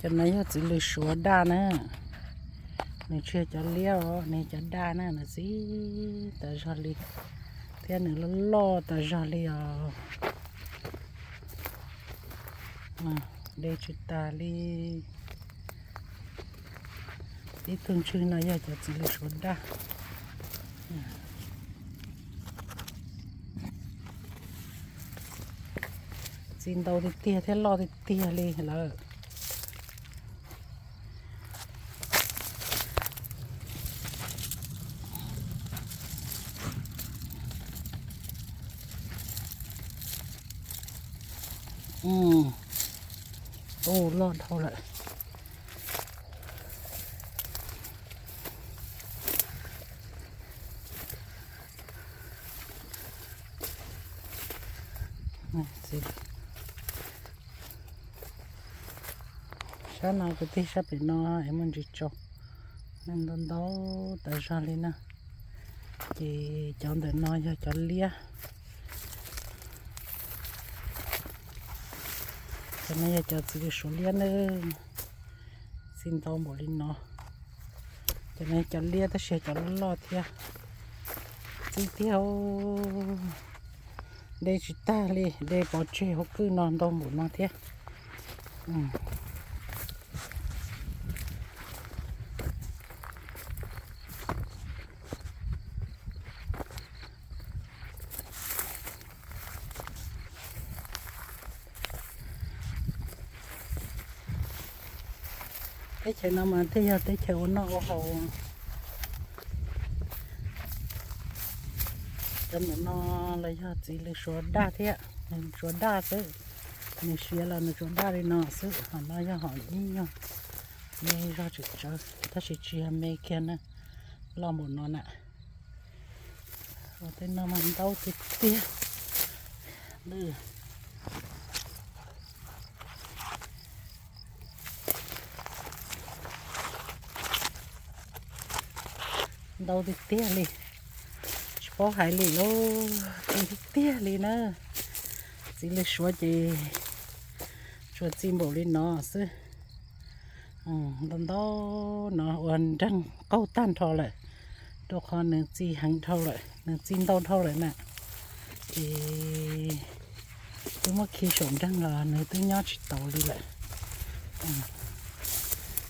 Cov no yog txiv lws suav daj na, nws tsis yog cov liab os, nws cov daj na, nws txi tas zog li thiab nws loj loj tas zog li os. De tsis tas li. Ib tug ntswg no yog cov txiv lws suav daj. Txi ntau tiag tiag thiab loj tiag tiag li lawm. Tus loj dhau lawm. Sab no kwv tij, sab pem no es muaj ntsis tsaus, ntau ntau tas zog li na. Ces cov ntawm no yog cov liab. Cov no yog cov txiv lws suav liab na, txi ntau npaum li no. Cov no cov liab tab sis cov loj loj thiab. Txi tiag, de tsis tag li, de pov tseg hauv kwj no ntau npaum no thiab. Teb chaws no mas thiaj yog teb chaws ua noj ua haus. Cov ntawm no los yog txiv lws suav daj thiab, nws tsuas daj xwb. Nws siav los nws tsuas daj li no xwb, ho no yog hom ib nyuag me zog tsawv tsawv, tab sis tsis yog me kiag na, loj npaum no na. Ua tej no mas ntau tiag tiag. Ntau tiag tiag li, tsis paub hais li lauj, ntau tiag tiag li na. Txiv lws suav ces tsuas txi npaum li no xwb. Ntau ntau no ua nreeg qaug tag nrho lawm, rau qhov nws txi heev dhau lawm, nws txi ntau dhau lawm na. Ces twb muab khi saum nreeg los nws twb nyob tsis taus li lawm.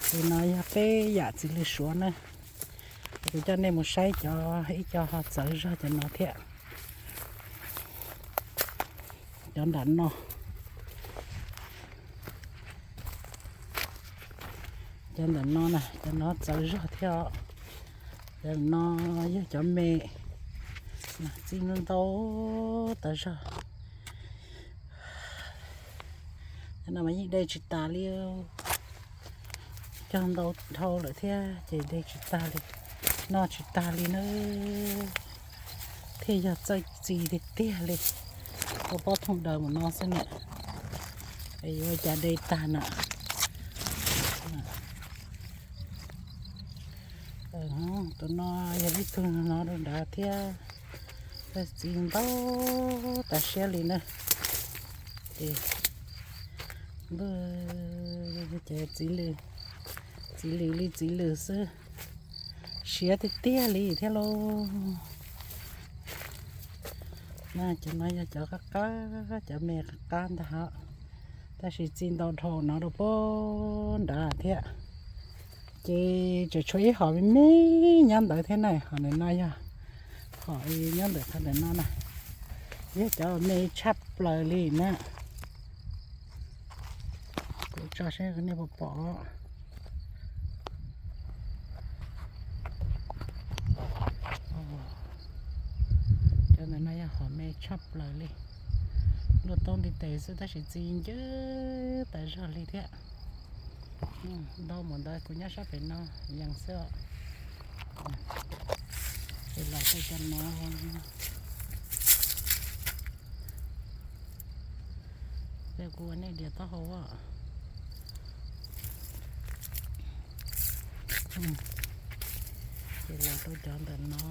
Ces no yog peb yam txiv lws suav na. Kuv coj nej mus saib cov, ib co ho txawv zog cov no thiab. Cov nram no, cov ntawm no na, cov no txawv zog thiab os. Cov no yog cov me, txi ntau ntau tas zog. Cov no mas yeej de tsis tas li, cog ntau dhau lawm thiab ces de tsis tag li, noj tsis tag li na. Thiaj yog txawj txi tiag tiag li. Ua pob thooj daws mus no xwb na, es yuav ua cas de tag na. Tus no yog ib tug no rau nrad thiab, txi ntau tas siab li na. Ces, ces txiv lws, txiv lws li txiv lws xwb, siav tiag tiag li thiab lauj. Cov no yog cov qab qab, cov me qab qab ntag, tab sis txi ntau dhau no rau puag nrad thiab. Ces tseem tshuav ib hom me me nyob ntawd thiab na, hom ntawm no yog, hom nyob ntawm qhov ntawm no na, yog cov me tshaj plaws li na. Kuv tso seb nej puas pom. Cov ntawm no yog hom me tshaj plaws li, luaj tau ntiv tes xwb tab sis txi ncw tas zog li thiab. Ntau mus ntawd kuv nyob sab pem no yees xwb os. Ces los rau cov no, kuv ua nej dias taub hau. Ces los rau cov ntawm no.